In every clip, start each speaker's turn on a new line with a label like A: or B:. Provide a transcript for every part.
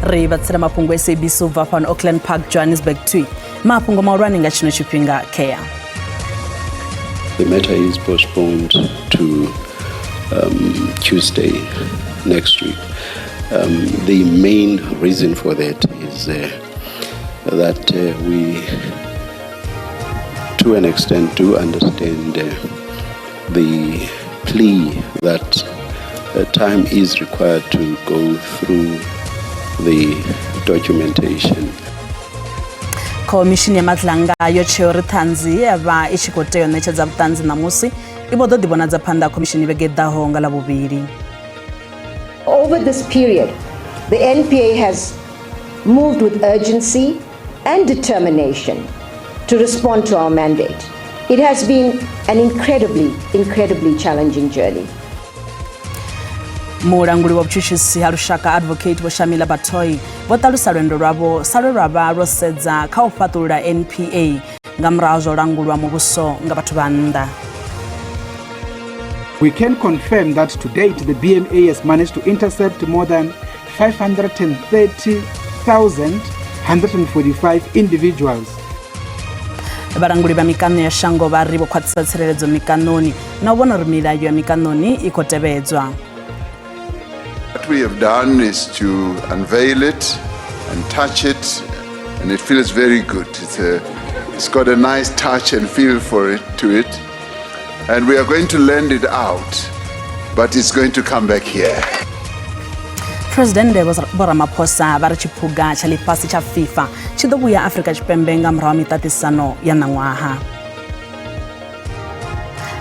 A: Ri vhatsela mafhungo SABC u bva fhano Auckland Park, Johannesburg 2. Mafhungo mahulwane nga tshino tshifhinga kea.
B: The matter is postponed to Tuesday next week. The main reason for that is that we, to an extent, do understand the plea that time is required to go through the documentation.
A: Khomishini ya Madlanga yo tsheo uri ṱhanzi ya vha i tshi khou tea u ṋetshedza vhuṱanzi ṋamusi i vho ḓo ḓivhonadza phanḓa ha khomishini vhege i ḓaho nga Ḽavhuvhili.
C: Over this period, the NPA has moved with urgency and determination to respond to our mandate. It has been an incredibly, incredibly challenging journey.
A: Mulanguli wa vhutshutshisi ha lushaka Advocate Vho Shamila Batohi vho ṱalusa lwendo lwavho sa lwe lwa vha lwo sedza kha u fhaṱulula NPA nga murahu ha zwa u langulwa muvhuso nga vhathu vha nnḓa.
D: We can confirm that to date the BMA has managed to intercept more than 530,145 individuals.
A: Vhalanguli vha mikano ya shango vha ri vho khwaṱhisa tsireledzo mikanoni na u vhona uri milayo ya mikanoni i khou tevhedzwa.
E: What we have done is to unveil it and touch it, and it feels very good. It's got a nice touch and feel for it to it. And we are going to lend it out, but it's going to come back here.
A: Presidennde Vho Ramaphosa vha ri tshiphuga tsha ḽifhasi tsha FIFA tshi ḓo vhuya Afrika Tshipembe nga murahu ha miṱaṱisano ya ṋaṅwaha.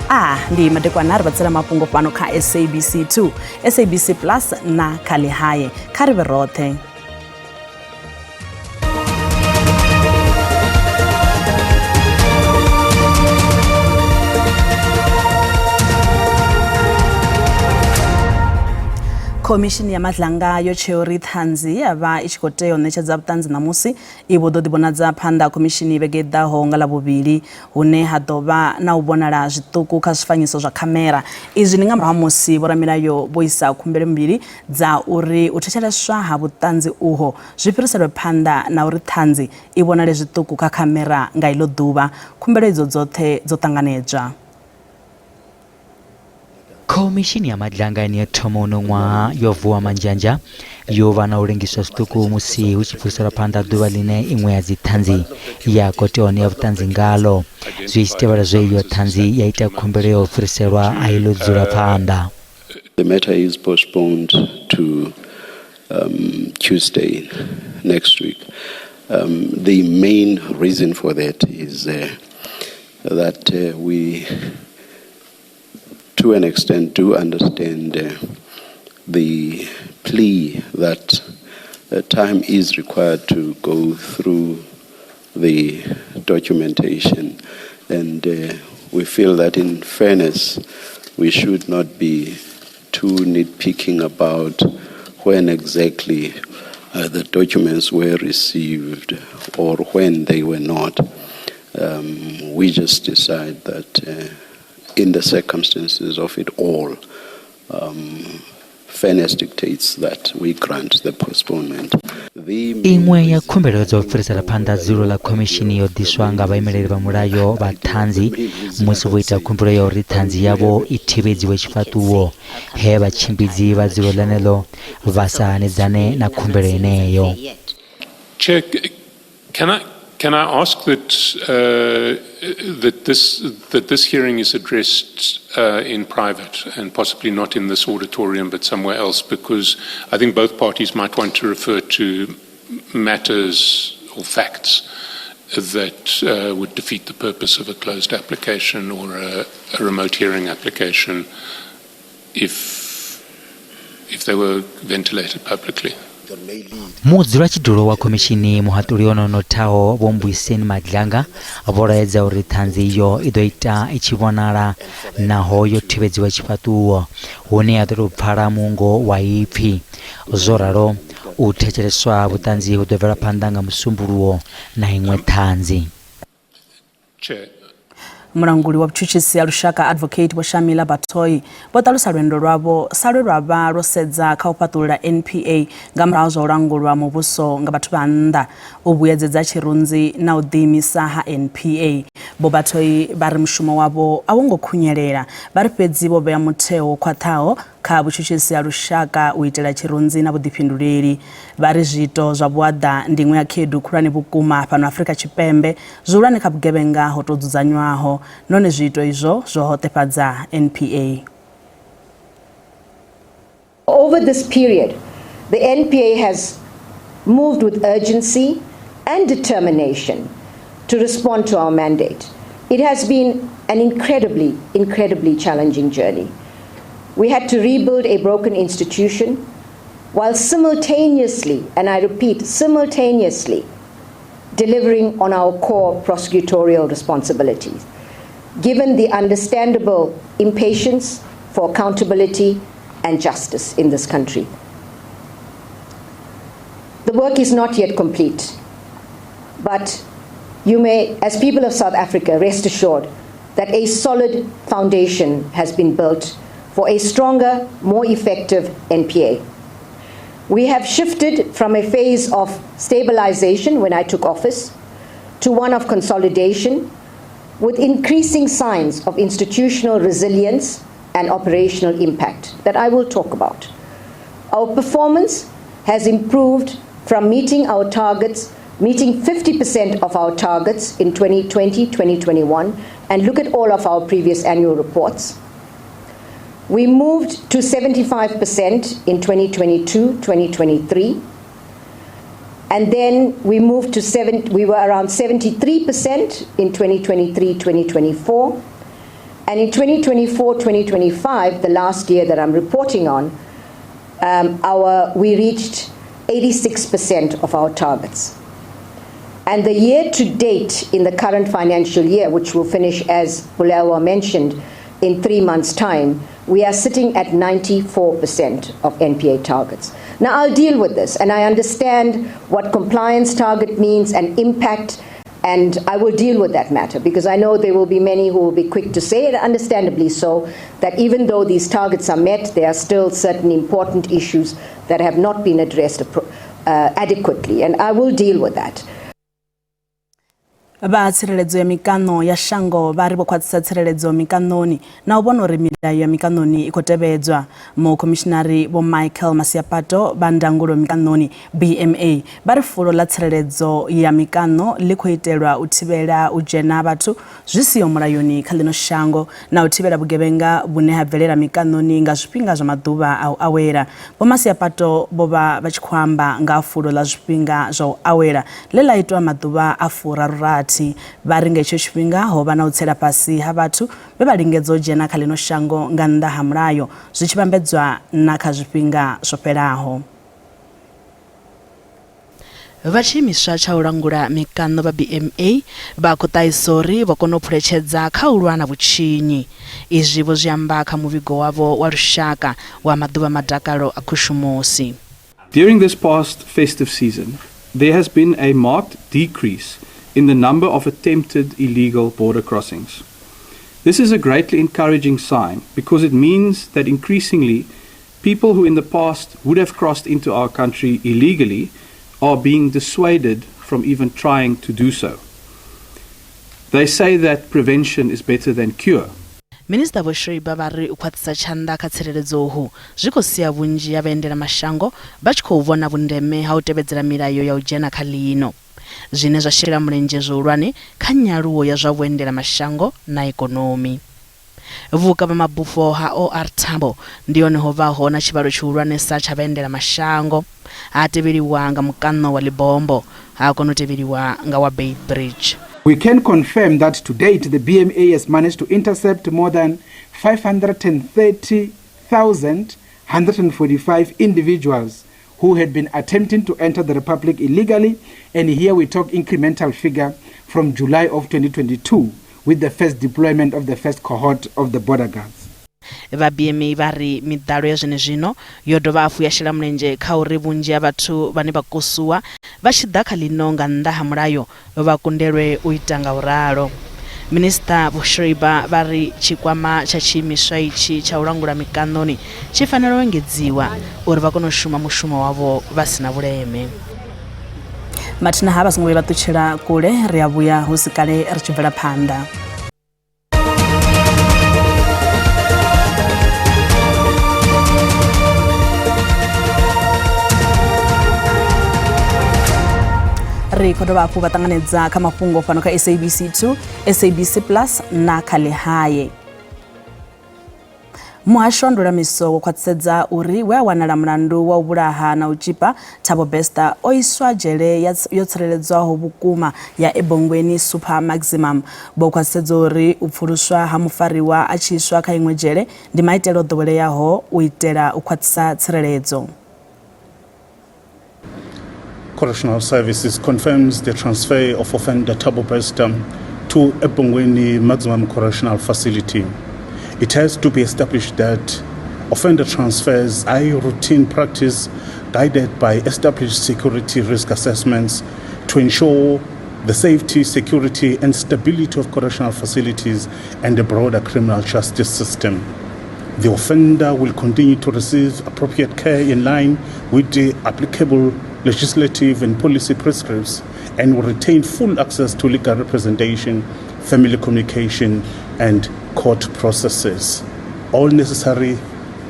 A: A ndi madekwana ri vhatsela mafhungo fhano kha SABC 2, SABC Plus na kha Ḽihae. Kha ri vhe roṱhe. Khomishini ya Madlanga yo tsheo uri ṱhanzi ya vha i tshi khou tea u ṋetshedza vhuṱanzi ṋamusi i vho ḓo ḓivhonadza phanḓa ha khomishini vhege i ḓaho nga Ḽavhuvhili, hune ha ḓo vha na u vhonala zwiṱuku kha zwifanyiso zwa khamera. Izwi ndi nga murahu ha musi vhoramilayo vho isa khumbelo mbili dza uri u thetsheleswa ha vhuṱanzi uho zwi fhiriselwe phanḓa na uri ṱhanzi i vhonale zwiṱuku kha khamera nga iḽo ḓuvha. Khumbelo idzo dzoṱhe dzo ṱanganedzwa.
F: Khomishini ya Madlanga ine yo thoma uno ṅwaha yo vuwa manzhanzha yo vha na u lengiswa zwiṱuku musi hu tshi pfukhiselwa phanḓa ḓuvha ḽine iṅwe ya dziṱhanzi ya khou tea u ṋea vhuṱanzi ngalo, zwi tshi tevhela zwe iyo ṱhanzi ya ita khumbelo ya u fhiriselwa ha iḽo dzula phanḓa.
B: The matter is postponed to Tuesday next week. The main reason for that is that we, to an extent, do understand the plea that time is required to go through the documentation, and we feel that in fairness we should not be too nitpicking about when exactly the documents were received or when they were not. We just decide that in the circumstances of it all, fairness dictates that we grant the postponement.
F: Iṅwe ya khumbelo dza u fhirisela phanḓa dzulo ḽa khomishini yo ḓiswa nga vhaimeleli vha mulayo vha ṱhanzi musi vho ita khumbelo ya uri ṱhanzi yavho i thivhedziwe tshifhaṱuwo, he vhatshimbidzi vha dzulo ḽeneḽo vha sa hanedzane na khumbelo yeneyo.
G: Chair, can I ask that this hearing is addressed in private and possibly not in this auditorium but somewhere else, because I think both parties might want to refer to matters or facts that would defeat the purpose of a closed application or a remote hearing application if they were ventilated publicly.
F: Mudzulatshidulo wa khomishini muhaṱuli o no nothaho Vho Mbuyiseni Madlanga vho laedza uri ṱhanzi iyo i ḓo ita i tshi vhonala naho yo thivhedziwa tshifhaṱuwo, hune ya ḓo tou pfala muungo wa ipfi. Zwo ralo, u thetsheleswa vhuṱanzi hu ḓo bvela phanḓa nga Musumbuluwo na iṅwe ṱhanzi.
G: Chair.
A: Mulanguli wa vhutshutshisi ha lushaka Advocate Vho Shamila Batohi vho ṱalusa lwendo lwavho sa lwe lwa vha lwo sedza kha u fhaṱulula NPA nga murahu ha zwa u langulwa muvhuso nga vhathu vha nnḓa, u vhuyedzedza tshirunzi na u ḓiimisa ha NPA. Vho Batohi vha ri mushumo wavho a wo ngo khunyelela, vha ri fhedzi vho vhea mutheo wo khwaṱhaho kha vhutshutshisi ha lushaka u itela tshirunzi na vhuḓifhinduleli. Vha ri zwiito zwa vhuaḓa ndi iṅwe ya khaedu khulwane vhukuma fhano Afrika Tshipembe, zwihulwane kha vhugevhenga ho tou dzudzanywaho, nahone zwiito izwo zwo hoṱefhadza NPA.
C: Over this period, the NPA has moved with urgency and determination to respond to our mandate. It has been an incredibly, incredibly challenging journey. We had to rebuild a broken institution while simultaneously, and I repeat, simultaneously, delivering on our core prosecutorial responsibilities. Given the understandable impatience for accountability and justice in this country. The work is not yet complete, but you may, as people of South Africa, rest assured that a solid foundation has been built for a stronger, more effective NPA. We have shifted from a phase of stabilization when I took office to one of consolidation with increasing signs of institutional resilience and operational impact that I will talk about. Our performance has improved from meeting our targets, meeting 50% of our targets in 2020, 2021, and look at all of our previous annual reports. We moved to 75% in 2022, 2023. And then we moved to seven, we were around 73% in 2023, 2024. And in 2024, 2025, the last year that I'm reporting on, we reached 86% of our targets. And the year to date in the current financial year, which will finish, as Bulelwa mentioned, in 3 months' time, we are sitting at 94% of NPA targets. Now, I'll deal with this, and I understand what compliance target means and impact, and I will deal with that matter because I know there will be many who will be quick to say, and understandably so, that even though these targets are met, there are still certain important issues that have not been addressed adequately, and I will deal with that.
A: Vha tsireledzo ya mikano ya shango vha ri vho khwaṱhisa tsireledzo mikanoni na u vhona uri milayo ya mikanoni i khou tevhedzwa. Mukhomishinari Vho Michael Masiapato vha ndangulo mikanoni BMA vha ri fulo ḽa tsireledzo ya mikano ḽi khou itelwa u thivhela u dzhena vhathu zwi siho mulayoni kha ḽino shango na u thivhela vhugevhenga vhune ha bvelela mikanoni nga zwifhinga zwa maḓuvha a u awela. Vho Masiapato vho vha vha tshi khou amba nga ha fulo ḽa zwifhinga zwa u awela ḽe ḽa itwa maḓuvha a furaru-rathi. Vha ri nga hetsho tshifhinga ho vha na u tsela fhasi ha vhathu vhe vha lingedza u dzhena kha ḽino shango nga nnḓa ha mulayo zwi tshi vhambedzwa na kha zwifhinga zwo fhelaho. Vha tshiimiswa tsha u langula mikano vha BMA vha khou ṱahisa uri vho kona u phuletshedza kha u lwa na vhutshinyi. Izwi vho zwi amba kha muvhigo wavho wa lushaka wa maḓuvha madakalo a khushumusi.
H: During this past festive season, there has been a marked decrease in the number of attempted illegal border crossings. This is a greatly encouraging sign because it means that increasingly people who in the past would have crossed into our country illegally are being dissuaded from even trying to do so. They say that prevention is better than cure.
A: Minisiṱa Vho Schreiber vha ri u khwaṱhisa tshanḓa kha tsireledzo uhu zwi khou sia vhunzhi ha vhaendelamashango vha tshi khou vhona vhundeme ha u tevhedzela milayo ya u dzhena kha ḽino, zwine zwa shela mulenzhe zwihulwane kha nyaluwo ya zwa vhuendelamashango na ikonomi. Vhukavhamabufho ha OR Tambo ndi hone ho vhaho na tshivhalo tshihulwanesa tsha vhaendelamashango, ha tevheliwa nga mukano wa Lebombo, ha kona u tevheliwa nga wa Beitbridge.
D: We can confirm that to date the BMA has managed to intercept more than 530,145 individuals who had been attempting to enter the Republic illegally. And here we talk incremental figure from July of 2022 with the first deployment of the first cohort of the border guards.
A: Vha BMA vha ri miḓalo ya zwenezwino yo dovha hafhu ya shela mulenzhe kha uri vhunzhi ha vhathu vhane vha kusuwa vha tshi ḓa kha ḽino nga nnḓa ha mulayo vha kundelwe u ita nga u ralo. Minisiṱa Vho Schreiber vha ri tshikwama tsha tshiimiswa itshi tsha u langula mikaṋoni tshi fanela u engedziwa uri vha kone u shuma mushumo wavho vha si na vhuleme. Mathina ha vha songo vhuya vha ṱutshela kule, ri a vhuya hu si kale ri tshi bvela phanḓa. Ri khou dovha hafhu vha ṱanganedza kha mafhungo fhano kha SABC 2, SABC Plus na kha Ḽihae. Muhasho wa Ndulamiso wo khwaṱhisedza uri we a wanala mulandu wa u vhulaha na u tzhipa Thabo Bester o iswa dzhele yo tsireledzwaho vhukuma ya Ebongweni Super Maximum. Vho khwaṱhisedza uri u pfuluswa ha mufariwa a tshi iswa kha iṅwe dzhele ndi maitele o ḓoweleaho u itela u khwaṱhisa tsireledzo.
I: Correctional Services confirms the transfer of offender Thabo Bester to Ebongweni Maximum Correctional Facility. It has to be established that offender transfers are a routine practice guided by established security risk assessments to ensure the safety, security, and stability of correctional facilities and the broader criminal justice system. The offender will continue to receive appropriate care in line with the applicable legislative and policy prescripts and will retain full access to legal representation, family communication, and court processes. All necessary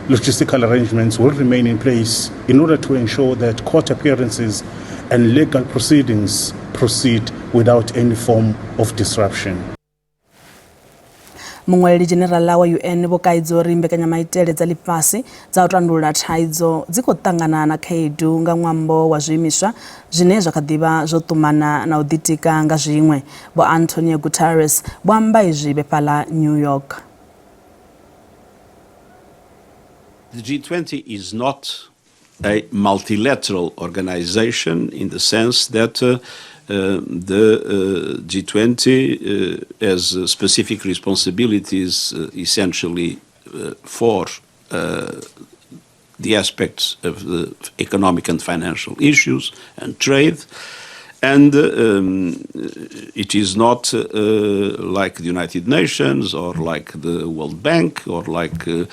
I: logistical arrangements will remain in place in order to ensure that court appearances and legal proceedings proceed without any form of disruption.
A: Muṅwaleli Dzhenerala wa UN vho kaidza uri mbekanyamaitele dza ḽifhasi dza u tandulula thaidzo dzi khou ṱangana na khaedu nga ṅwambo wa zwiimiswa zwine zwa kha ḓi vha zwo ṱumana na u ḓitika nga zwiṅwe. Vho Antonio Guterres vho amba izwi vhe fhaḽa New York.
J: The G20 is not a multilateral organization in the sense that the G20 has specific responsibilities essentially for the aspects of the economic and financial issues and trade. And it is not like the United Nations or like the World Bank or like a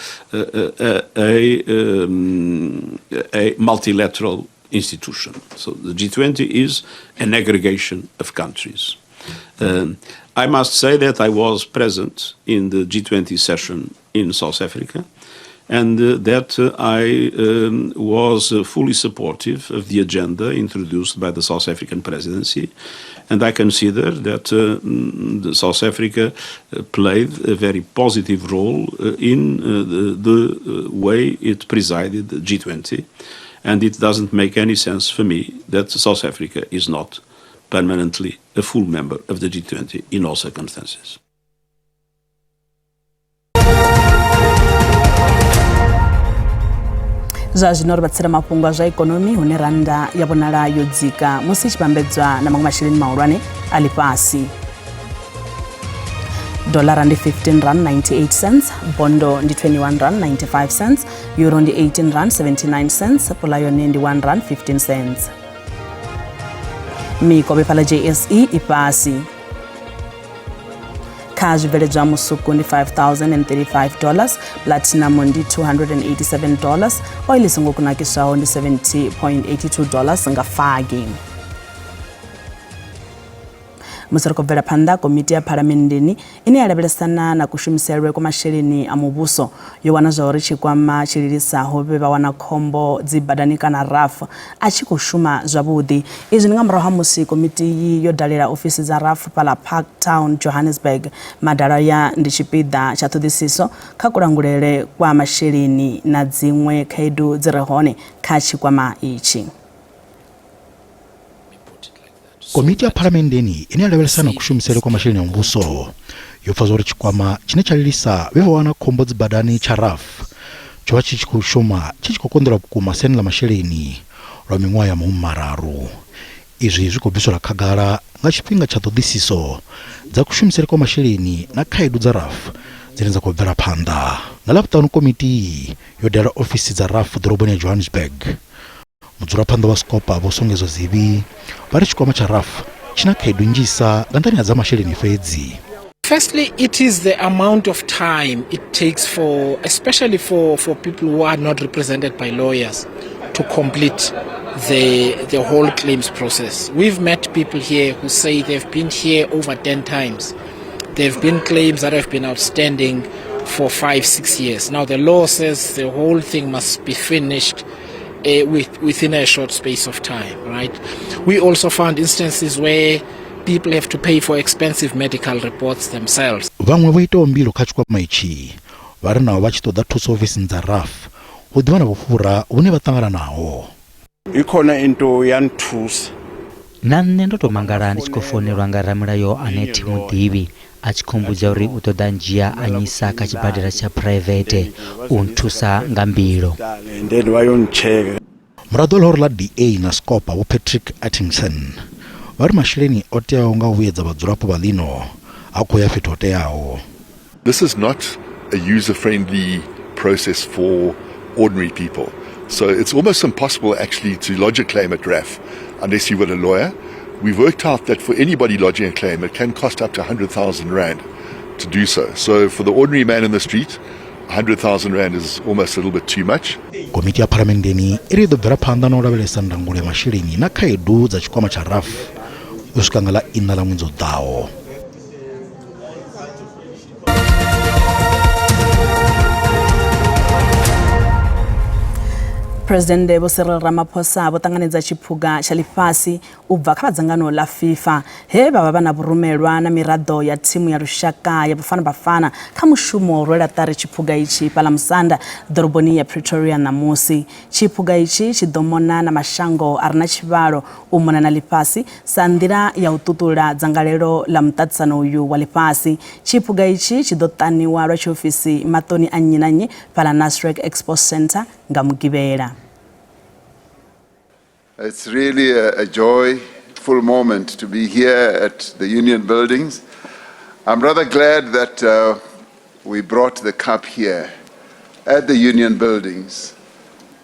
J: multilateral institution. So the G20 is an aggregation of countries. I must say that I was present in the G20 session in South Africa, and that I was fully supportive of the agenda introduced by the South African presidency. And I consider that South Africa played a very positive role in the way it presided the G20. And it doesn't make any sense for me that South Africa is not permanently a full member of the G20 in all circumstances.
A: Zwa zwino ri vha tsela mafhungo a zwa ikonomi hune rannda ya vhonala yo dzika musi i tshi vhambedzwa na maṅwe masheleni mahulwane a ḽifhasi. Dollara ndi 15 rand 98 cents, bondo ndi 21 rand 95 cents, euro ndi 18 rand 79 cents, pula yone ndi 1 rand 15 cents. Mikovhe fhaḽa JSE i fhasi. Kha zwibveledzwa musuku ndi $5,035 dollars, platinum ndi $287 dollars, oil i songo kunakiswaho ndi $70.82 dollars nga fagi. Musi ri khou bvela phanḓa, komiti ya phalamenndeni ine ya lavhelesana na kushumiselwe kwa masheleni a muvhuso yo wana zwa uri tshikwama tshi lilisaho vhe vha wana khombo dzi badani kana RAF a tshi khou shuma zwavhuḓi. Izwi ndi nga murahu ha musi komiti iyi yo dalela ofisi dza RAF fhaḽa Park Town, Johannesburg. Madalo aya ndi tshipiḓa tsha ṱhoḓisiso kha kulangulele kwa masheleni na dziṅwe khaedu dzi re hone kha tshikwama itshi.
K: Komiti ya Phalamenndeni ine ya lavhelesa na kushumisele kwa masheleni a muvhuso yo pfa zwauri tshikwama tshine tsha lilisa vhe vha wana khombo dzibadani tsha RAF tsho vha tshi tshi khou shuma tshi tshi khou konḓelwa vhukuma siani ḽa masheleni lwa miṅwaha ya mahumi mararu. Izwi zwi khou bviselwa khagala nga tshifhinga tsha ṱhoḓisiso dza kushumisele kwa masheleni na khaedu dza RAF dzine dza khou bvela phanḓa. Nga Ḽavhuṱanu komiti iyi yo dalela ofisi dza RAF ḓoroboni ya Johannesburg. Mudzulaphanḓa wa Scopa Vho Songezo Zibi vha ri tshikwama tsha RAF tshi na khaedu nnzhisa nga nṱhani ha dza masheleni fhedzi.
L: Firstly, it is the amount of time it takes for, especially for, for people who are not represented by lawyers, to complete the, the whole claims process. We've met people here who say they've been here over 10 times. There have been claims that have been outstanding for five, six years. Now, the law says the whole thing must be finished uh, with, within a short space of time, right? We also found instances where people have to pay for expensive medical reports themselves.
K: Vhaṅwe vho itaho mbilo kha tshikwama itshi vha ri naho vha tshi ṱoḓa thuso ofisini dza RAF hu ḓi vha na vhufhura vhune vha ṱangana naho.
M: Ikhona into ya nthusa.
F: Na nṋe ndo tou mangala ndi tshi khou founelwa nga ramilayo ane thi mu ḓivhi a tshi khou mmbudza uri u ṱoḓa ndzhia a nnyisa kha tshibadela tsha phuraivethe u nthusa nga mbilo.
M: And then vha yo ntsheka.
K: Muraḓo wa ḽihoro ḽa DA na Scopa Vho Patrick Atkinson vha ri masheleni o teaho nga u vhuyedza vhadzulapo vha ḽino ha khou ya fhethu ho teaho.
N: This is not a user-friendly process for ordinary people. So it's almost impossible actually to lodge a claim at RAF unless you've got a lawyer. We've worked out that for anybody lodging a claim, it can cost up to 100,000 Rand to do so. So for the ordinary man in the street, 100,000 Rand is almost a little bit too much.
K: Komiti ya Phalamenndeni i ri i ḓo bvela phanḓa na u lavhelesa ndangulo ya masheleni na khaedu dza tshikwama tsha RAF u swika nga ḽa iṋa ḽa ṅwedzi u ḓaho.
A: Phresidennde Vho Cyril Ramaphosa vho ṱanganedza tshiphuga tsha ḽifhasi u bva kha vha dzangano ḽa FIFA he vha vha vha na vhurumelwa na miraḓo ya thimu ya lushaka ya Bafana Bafana kha mushumo wa u rwela ṱari tshiphuga itshi fhaḽa Musanda ḓoroboni ya Pretoria ṋamusi. Tshiphuga itshi tshi ḓo mona na mashango a re na tshivhalo u mona na ḽifhasi sa nḓila ya u ṱuṱula dzangalelo ḽa muṱaṱisano uyu wa ḽifhasi. Tshiphuga itshi tshi ḓo ṱaniwa lwa tshiofisi maṱoni a nnyi na nnyi fhaḽa Nasrec Expo Centre nga Mugivhela.
E: It's really a, a joyful moment to be here at the Union Buildings. I'm rather glad that uh, we brought the cup here at the Union Buildings.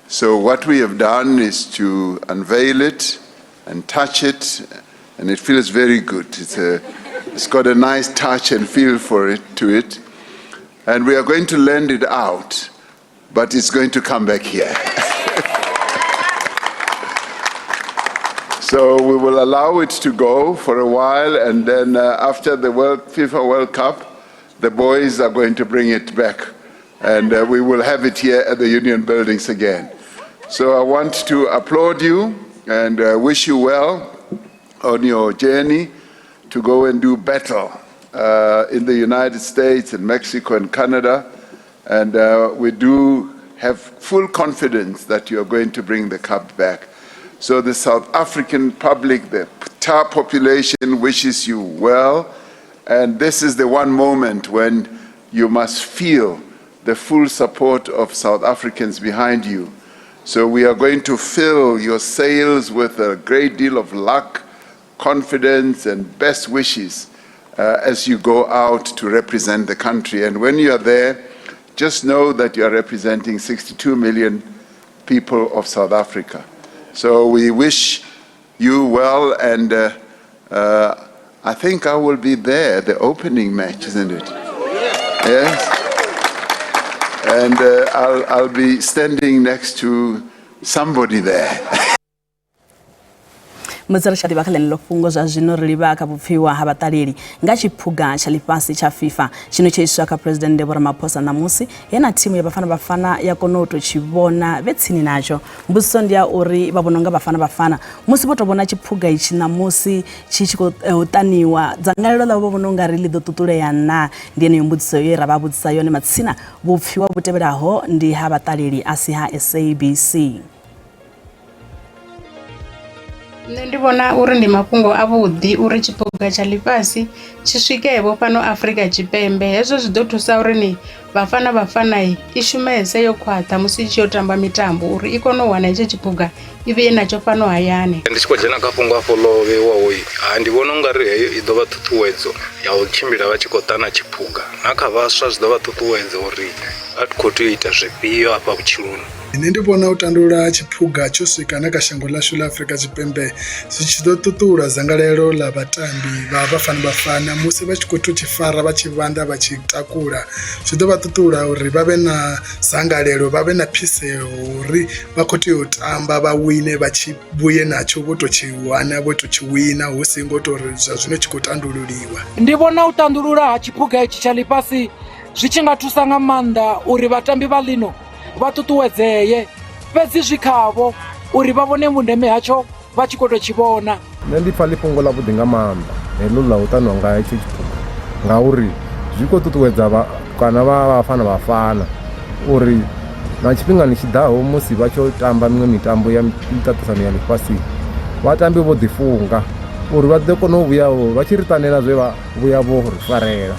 E: So what we have done is to unveil it and touch it, and it feels very good. It's, a, it's got a nice touch and feel for it to it. And we are going to lend it out, but it's going to come back here. So we will allow it to go for a while, and then uh, after the World, FIFA World Cup, the boys are going to bring it back, and uh, we will have it here at the Union Buildings again. So I want to applaud you and uh, wish you well on your journey to go and do battle uh, in the United States and Mexico and Canada. And uh, we do have full confidence that you are going to bring the cup back. So the South African public, the entire population wishes you well. And this is the one moment when you must feel the full support of South Africans behind you. So we are going to fill your sails with a great deal of luck, confidence, and best wishes uh, as you go out to represent the country. And when you are there, just know that you are representing 62 million people of South Africa. So we wish you well, and uh, uh, I think I will be there, the opening match, isn't it? Yes. And uh, I'll, I'll be standing next to somebody there.
A: Musi ri tshi ḓivha kha ḽeneḽo fhungo zwa zwino ri livha kha vhupfiwa ha vhaṱaleli nga tshiphuga tsha ḽifhasi tsha FIFA tshino tsho iswa kha Phresidennde Vho Ramaphosa ṋamusi he na thimu ya Bafana Bafana ya kona u tou tshi vhona vhe tsini natsho. Mbudziso ndi ya uri vha vhona unga Bafana Bafana musi vho tou vhona tshiphuga itshi ṋamusi tshi tshi khou eh, ṱaniwa dzangalelo ḽavho vha vhona unga ri ḽi ḓo ṱuṱulea naa? Ndi yeneyo mbudziso ye ra vha vhudzisa yone matsina. Vhupfiwa vhu tevhelaho ndi ha vhaṱaleli a si ha SABC.
O: Nṋe ndi vhona uri ndi mafhungo a vhuḓi uri tshiphuga tsha ḽifhasi tshi swike vho fhano Afrika Tshipembe hezwo zwi ḓo thusa uri ni Bafana Bafana i shumese yo khwaṱha musi i tshi yo tamba mitambo uri i kone u wana hetsho tshiphuga i vhuye natsho fhano hayani.
P: Ndi tshi khou dzhena kha fhungo afho ḽo vheiwaho, ha ndi vhona ungari heyo i ḓo vha ṱhuṱhuwedzo ya u tshimbila vha tshi khou ṱana tshiphuga na kha vhaswa zwi ḓo vha ṱuṱuwedza uri vha khou tea u ita zwifhio afha vhutshiloni.
Q: Nṋe ndi vhona u tandulula ha tshiphuga tsho swika na kha shango ḽashu ḽa Afrika Tshipembe zwi tshi ḓo ṱuṱula dzangalelo ḽa vhatambi vha Bafana Bafana musi vha tshi khou tou tshi fara vha tshi vhanda vha tshi takula, zwi ḓo vha ṱuṱula uri vha vhe na dzangalelo vha vhe na phiseo uri vha khou tea u tamba vha wine vha tshi vhuye natsho vho to tshi wana vho to tshi wina hu si ngo tori zwa zwino tshi khou tandululiwa.
R: Ndi vhona u tandulula ha tshiphuga itshi tsha ḽifhasi zwi tshi nga thusa nga maanḓa uri vhatambi vha ḽino vha ṱuṱuwedzee fhedzi zwi khavho uri vha vhone vhundeme hatsho vha tshi khou tou tshi vhona.
S: Nṋe ndi pfha ḽi fhungo ḽavhuḓi nga maanḓa heḽo ḽa u ṱanwa nga hetsho tshiphuga ngauri zwi khou ṱuṱuwedza kana vha Bafana Bafana uri na tshifhingani tshiḓaho musi vha tshi tamba miṅwe mitambo ya miṱaṱisano ya ḽifhasi vha tambe vho ḓifunga uri vha ḓo kona u vhuya vha tshi ri ṱanela zwe vha vhuya vho ri farela.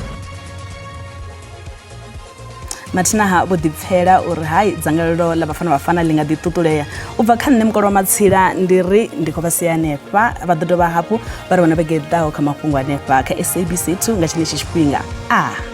A: Mathinaha vho ḓipfela uri hai dzangalelo ḽa Bafana Bafana ḽi nga ḓi ṱuṱulea u bva kha nṋe mukolo wa matsila ndi ri ndi khou vha sia hanefha vha ḓo dovha hafhu vha ri vhona vhege i ḓaho kha mafhungo hanefha kha SABC 2 nga tshenetshi tshifhinga a.